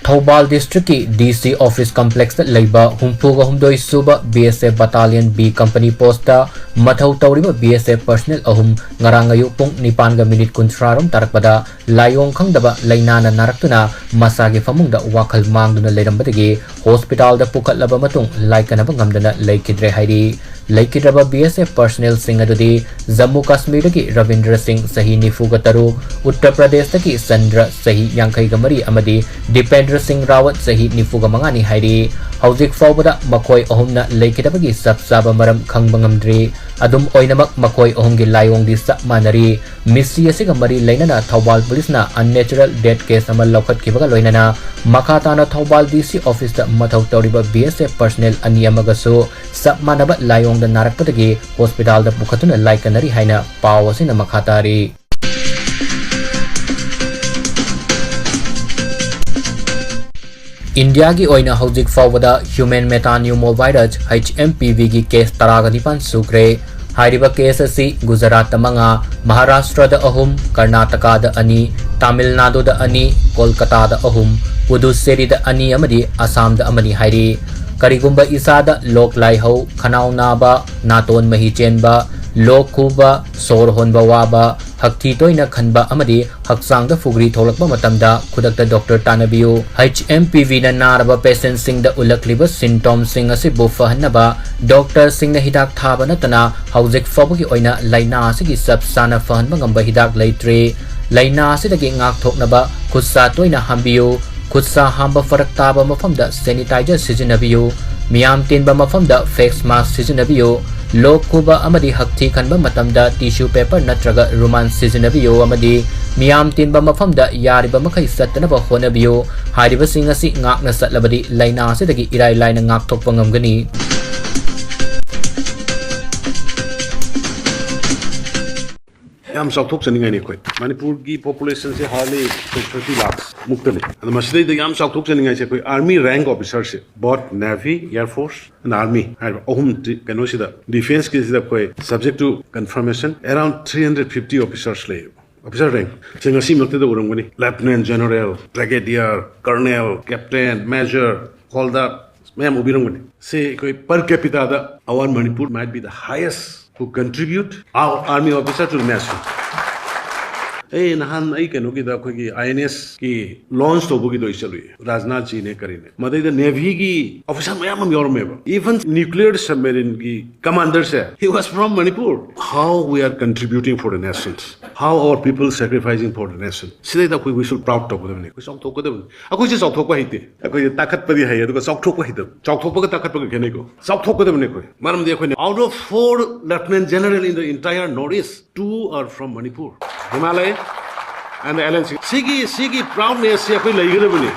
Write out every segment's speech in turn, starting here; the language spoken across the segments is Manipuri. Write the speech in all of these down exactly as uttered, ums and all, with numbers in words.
ꯊꯧꯕꯥꯜ ꯗꯤꯁꯇ꯭ꯔꯤꯛꯀꯤ ꯗꯤ ꯁꯤ ꯑꯣꯐꯤꯁ ꯀꯝꯄ꯭ꯂꯦꯛꯁꯇ ꯂꯩꯕ ꯍꯨꯝꯐꯨꯒ ꯍꯨꯝꯗꯣꯏ ꯁꯨꯕ ꯕꯤ ꯑꯦꯁ ꯑꯦꯐ ꯕꯇꯥꯂꯤꯌꯟ ꯕꯤ ꯀꯝꯄꯅꯤ ꯄꯣꯁꯇ ꯃꯊꯧ ꯇꯧꯔꯤꯕ ꯕꯤ ꯑꯦꯁ ꯑꯦꯐ ꯄꯔꯁꯅꯦꯜ ꯑꯍꯨꯝ ꯉꯔꯥꯡ ꯑꯌꯨꯛ ꯄꯨꯡ ꯅꯤꯄꯥꯟꯒ ꯃꯤꯅꯤꯠ ꯀꯨꯟꯊ꯭ꯔꯥ ꯔꯣꯝ ꯇꯥꯔꯛꯄꯗ ꯂꯥꯏꯑꯣꯡ ꯈꯪꯗꯕ ꯂꯥꯏꯅꯥꯅ ꯅꯥꯔꯛꯇꯨꯅ ꯃꯁꯥꯒꯤ ꯐꯃꯨꯡꯗ ꯋꯥꯈꯜ ꯃꯥꯡꯗꯨꯅ ꯂꯩꯔꯝꯕꯗꯒꯤ ꯍꯣꯁꯄꯤꯇꯥꯜꯗ ꯄꯨꯈꯠꯂꯕ ꯃꯇꯨꯡ ꯂꯥꯏꯀꯠꯅꯕ ꯉꯝꯗꯅ ꯂꯩꯈꯤꯗ꯭ꯔꯦ ꯍꯥꯏꯔꯤ꯫ ꯂꯩꯈꯤꯗ꯭ꯔꯕ ꯕꯤ ꯑꯦꯁ ꯑꯦꯐ ꯄꯔꯁꯅꯦꯜꯁꯤꯡ ꯑꯗꯨꯗꯤ ꯖꯝꯃꯨ ꯀꯥꯁꯃꯤꯔꯗꯒꯤ ꯔꯕꯤꯟꯗ꯭ꯔ ꯁꯤꯡ, ꯆꯍꯤ ꯅꯤꯐꯨꯒ ꯇꯔꯨꯛ, ꯎꯠꯇꯔ ꯄ꯭ꯔꯗꯦꯁꯇꯒꯤ ꯆꯟꯗ꯭ꯔ, ꯆꯍꯤ ꯌꯥꯡꯈꯩꯒ ꯃꯔꯤ, ꯑꯃꯗꯤ ꯗꯤꯄꯦꯟꯗ꯭ꯔ ꯁꯤꯡ ꯔꯥꯋꯠ, ꯆꯍꯤ ꯅꯤꯐꯨꯒ ꯃꯉꯥꯅꯤ ꯍꯥꯏꯔꯤ꯫ ꯍꯧꯖꯤꯛ ꯐꯥꯎꯕꯗ ꯃꯈꯣꯏ ꯑꯍꯨꯝꯅ ꯂꯩꯈꯤꯗꯕꯒꯤ ꯆꯞ ꯆꯥꯕ ꯃꯔꯝ ꯈꯪꯕ ꯉꯝꯗ꯭ꯔꯤ꯫ ꯑꯗꯨꯝ ꯑꯣꯏꯅꯃꯛ, ꯃꯈꯣꯏ ꯑꯍꯨꯝꯒꯤ ꯂꯥꯏꯑꯣꯡꯗꯤ ꯆꯞ ꯃꯥꯟꯅꯔꯤ꯫ ꯃꯤꯁꯤ ꯑꯁꯤꯒ ꯃꯔꯤ ꯂꯩꯅꯅ ꯊꯧꯕꯥꯜ ꯄꯨꯂꯤꯁꯅ unnatural death case ꯑꯃ ꯂꯧꯈꯠꯈꯤꯕꯒ ꯂꯣꯏꯅꯅ ꯃꯈꯥ ꯇꯥꯅ ꯊꯧꯕꯥꯜ ꯗꯤ ꯁꯤ ꯑꯣꯐꯤꯁꯇ ꯃꯊꯧ ꯇꯧꯔꯤꯕ ꯕꯤ ꯑꯦꯁ ꯑꯦꯐ ꯄꯔꯁꯅꯦꯜ ꯑꯅꯤ ꯑꯃꯒꯁꯨ ꯆꯞ ꯃꯥꯟꯅꯕ ꯂꯥꯏꯑꯣꯡꯗ ꯅꯥꯔꯛꯄꯗꯒꯤ ꯍꯣꯁꯄꯤꯇꯥꯜꯗ ꯄꯨꯈꯠꯇꯨꯅ ꯂꯥꯏꯀꯠꯅꯔꯤ ꯍꯥꯏꯅ ꯄꯥꯎ ꯑꯁꯤꯅ ꯃꯈꯥ ꯇꯥꯔꯤ꯫ ꯏꯟꯗꯤꯌꯥꯒꯤ ꯑꯣꯏꯅ ꯍꯧꯖꯤꯛ ꯐꯥꯎꯕꯗ human metapneumovirus, H M P V, ꯒꯤ ꯀꯦꯁ ꯇꯔꯥꯒ ꯅꯤꯄꯥꯟ ꯁꯨꯈ꯭ꯔꯦ꯫ ꯍꯥꯏꯔꯤꯕ ꯀꯦꯁ ꯑꯁꯤ ꯒꯨꯖꯔꯥꯠꯇ ꯃꯉꯥ, ꯃꯍꯥꯔꯥꯁꯇ꯭ꯔꯗ ꯑꯍꯨꯝ, ꯀꯔꯅꯥꯇꯀꯥꯗ ꯑꯅꯤ, ꯇꯥꯃꯤꯜ ꯅꯥꯗꯨꯗ ꯑꯅꯤ, ꯀꯣꯜꯀꯇꯥꯗ ꯑꯍꯨꯝ, ꯄꯨꯗꯨꯆꯦꯔꯤꯗ ꯑꯅꯤ ꯑꯃꯗꯤ ꯑꯁꯥꯝꯗ ꯑꯃꯅꯤ ꯍꯥꯏꯔꯤ꯫ ꯀꯔꯤꯒꯨꯝꯕ ꯏꯁꯥꯗ ꯂꯣꯛ ꯂꯥꯏꯍꯧ, ꯈꯅꯥꯎ ꯅꯥꯕ, ꯅꯥꯇꯣꯟ ꯃꯍꯤ ꯆꯦꯟꯕ, ꯂꯣꯛ ꯈꯨꯕ, ꯁꯣꯔ ꯍꯣꯟꯕ ꯋꯥꯕ, ꯍꯛꯊꯤ ꯇꯣꯏꯅ ꯈꯟꯕ ꯑꯃꯗꯤ ꯍꯛꯆꯥꯡꯗ ꯐꯨꯒ꯭ꯔꯤ ꯊꯣꯛꯂꯛꯄ ꯃꯇꯝꯗ ꯈꯨꯗꯛꯇ doctor ꯇꯥꯟꯅꯕꯤꯌꯨ꯫ H M P V ꯅ ꯅꯥꯔꯕ ꯄꯦꯁꯦꯟꯁꯤꯡꯗ ꯎꯠꯂꯛꯂꯤꯕ ꯁꯤꯝꯇꯣꯝꯁꯤꯡ ꯑꯁꯤꯕꯨ ꯐꯍꯟꯅꯕ ꯗꯣꯛꯇꯔꯁꯤꯡꯅ ꯍꯤꯗꯥꯛ ꯊꯥꯕ ꯅꯠꯇꯅ ꯍꯧꯖꯤꯛ ꯐꯥꯎꯕꯒꯤ ꯑꯣꯏꯅ ꯂꯥꯏꯅꯥ ꯑꯁꯤꯒꯤ ꯆꯞ ꯆꯥꯅ ꯐꯍꯟꯕ ꯉꯝꯕ ꯍꯤꯗꯥꯛ ꯂꯩꯇ꯭ꯔꯤ꯫ ꯂꯥꯏꯅꯥ ꯑꯁꯤꯗꯒꯤ ꯉꯥꯛꯊꯣꯛꯅꯕ ꯈꯨꯠꯁꯥ ꯇꯣꯏꯅ ꯍꯥꯝꯕꯤꯌꯨ꯫ ꯈꯨꯠꯁꯥ ꯍꯥꯝꯕ ꯐꯔꯛ ꯇꯥꯕ ꯃꯐꯝꯗ ꯁꯦꯅꯤꯇꯥꯏꯖꯔ ꯁꯤꯖꯤꯟꯅꯕꯤꯌꯨ꯫ ꯃꯤꯌꯥꯝ ꯇꯤꯟꯕ ꯃꯐꯝꯗ ꯐꯦꯁ ꯃꯥꯁꯛ ꯁꯤꯖꯤꯟꯅꯕꯤꯌꯨ꯫ ꯂꯣꯛ ꯈꯨꯕ ꯑꯃꯗꯤ ꯍꯛꯊꯤ ꯈꯟꯕ ꯃꯇꯝꯗ ꯇꯤꯁꯨ ꯄꯦꯄꯔ ꯅꯠꯇ꯭ꯔꯒ ꯔꯨꯃꯥꯟ ꯁꯤꯖꯤꯟꯅꯕꯤꯌꯨ ꯑꯃꯗꯤ ꯃꯤꯌꯥꯝ ꯇꯤꯟꯕ ꯃꯐꯝꯗ ꯌꯥꯔꯤꯕ ꯃꯈꯩ ꯆꯠꯇꯅꯕ ꯍꯣꯠꯅꯕꯤꯌꯨ꯫ ꯍꯥꯏꯔꯤꯕꯁꯤꯡ ꯑꯁꯤ ꯉꯥꯛꯅ ꯆꯠꯂꯕꯗꯤ ꯂꯥꯏꯅꯥ ꯑꯁꯤꯗꯒꯤ ꯏꯔꯥꯏ ꯂꯥꯏꯅ ꯉꯥꯛꯊꯣꯛꯄ ꯉꯝꯒꯅꯤ꯫ ꯌꯥꯝ ꯆꯥꯎꯊꯣꯛꯆꯅꯤꯡꯉꯥꯏꯅꯤ ꯑꯩꯈꯣꯏ꯫ ꯃꯅꯤꯄꯨꯔꯒꯤ ꯄꯣꯄꯨꯂꯦꯁꯟꯁꯦ hardly thirty lakhs ꯃꯨꯛꯇꯅꯤ꯫ ꯑꯗꯣ ꯃꯁꯤꯗꯩꯗ ꯌꯥꯝ ꯆꯥꯎꯊꯣꯛꯆꯅꯤꯡꯉꯥꯏꯁꯦ ꯑꯩꯈꯣꯏ ꯑꯥꯔꯃꯤ ꯔꯦꯡꯛ ꯑꯣꯐꯤꯁꯔꯁꯦ, both Navy, Air Force and Army ꯍꯥꯏꯔꯤꯕ ꯑꯍꯨꯝ ꯇꯤ-, ꯀꯩꯅꯣꯁꯤꯗ, ꯗꯤꯐꯦꯟꯁꯀꯤꯁꯤꯗ ꯑꯩꯈꯣꯏ subject to confirmation around three hundred fifty officers ꯂꯩꯌꯦꯕ꯫ officer rank ꯁꯦ ꯉꯁꯤꯃꯛꯇꯗ ꯎꯔꯝꯒꯅꯤ꯫ Lieutenant General, Brigadier, Colonel, Captain, Major, Hawldar ꯃꯌꯥꯝ ꯎꯕꯤꯔꯝꯒꯅꯤ꯫ ꯁꯤ ꯑꯩꯈꯣꯏ per capita the our Manipur might be the highest who contribute our army officer to the nation. ꯑꯩ ꯅꯍꯥꯟ ꯑꯩ ꯀꯩꯅꯣꯒꯤꯗ ꯑꯩꯈꯣꯏꯒꯤ I N S ꯀꯤ launch ꯇꯧꯕꯒꯤꯗꯣ ꯑꯩ ꯆꯠꯂꯨꯏ꯫ ꯔꯥꯖꯅꯥꯊ ꯖꯤꯅꯦ ꯀꯔꯤꯅꯦ꯫ ꯃꯗꯩꯗ Navy ꯒꯤ officer ꯃꯌꯥꯝ ꯑꯃ ꯌꯥꯎꯔꯝꯃꯦꯕ꯫ Even nuclear submarine ꯒꯤ commander say, he was from Manipur. How we are contributing for the nation. How our people sacrificing for the nation. ꯁꯤꯗꯩꯗ ꯑꯩꯈꯣꯏ we should proud ꯇꯧꯒꯗꯕꯅꯤ꯫ ꯑꯩꯈꯣꯏ ꯆꯥꯎꯊꯣꯛꯀꯗꯕꯅꯤ꯫ ꯑꯩꯈꯣꯏꯁꯦ ꯆꯥꯎꯊꯣꯛꯄ ꯍꯩꯇꯦ꯫ ꯑꯩꯈꯣꯏꯁꯦ ꯇꯥꯈꯠꯄꯗꯤ ꯍꯩ, ꯑꯗꯨꯒ ꯆꯥꯎꯊꯣꯛꯄ ꯍꯩꯇꯕ꯫ ꯆꯥꯎꯊꯣꯛꯄꯒ ꯇꯥꯈꯠꯄꯒ ꯈꯦꯠꯅꯩꯀꯣ꯫ ꯆꯥꯎꯊꯣꯛꯀꯗꯕꯅꯤ ꯑꯩꯈꯣꯏ꯫ ꯃꯔꯝꯗꯤ ꯑꯩꯈꯣꯏꯅ out of four lieutenant general in the entire North East, two are from Manipur. Himalaya and the L N C. ꯁꯤꯒꯤ, ꯁꯤꯒꯤ proudness ꯁꯤ ꯑꯩꯈꯣꯏ ꯂꯩꯒꯗꯕꯅꯤ꯫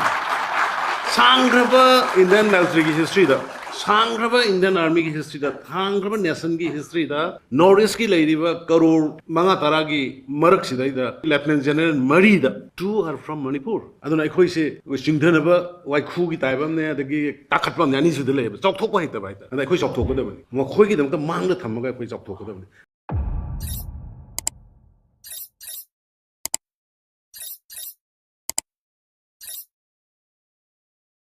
ꯁꯥꯡꯈ꯭ꯔꯕ Indian military ꯒꯤ history ꯗ, ꯁꯥꯡꯈ꯭ꯔꯕ Indian Army ꯒꯤ history ꯗ, ꯁꯥꯡꯈ꯭ꯔꯕ nation ꯒꯤ history ꯗ North East ꯀꯤ ꯂꯩꯔꯤꯕ ꯀꯔꯣꯔ ꯃꯉꯥ ꯇꯔꯥꯒꯤ ꯃꯔꯛꯁꯤꯗꯩꯗ Lieutenant General ꯃꯔꯤꯗ two are from Manipur. ꯑꯗꯨꯅ ꯑꯩꯈꯣꯏꯁꯦ ꯆꯤꯡꯊꯅꯕ ꯋꯥꯏꯈꯨꯒꯤ type ꯑꯃꯅꯦ, ꯑꯗꯒꯤ ꯇꯥꯈꯠꯄ ꯑꯃꯅꯦ, ꯑꯅꯤꯁꯤꯗ ꯂꯩꯌꯦꯕ꯫ ꯆꯥꯎꯊꯣꯛꯄ ꯍꯩꯇꯕ ꯍꯥꯏꯇꯥꯔꯦ꯫ ꯑꯗ ꯑꯩꯈꯣꯏ ꯆꯥꯎꯊꯣꯛꯀꯗꯕꯅꯤ꯫ ꯃꯈꯣꯏꯒꯤꯗꯃꯛꯇ ꯃꯥꯡꯗ ꯊꯝꯃꯒ ꯑꯩꯈꯣꯏ ꯆꯥꯎꯊꯣꯛꯀꯗꯕꯅꯤ꯫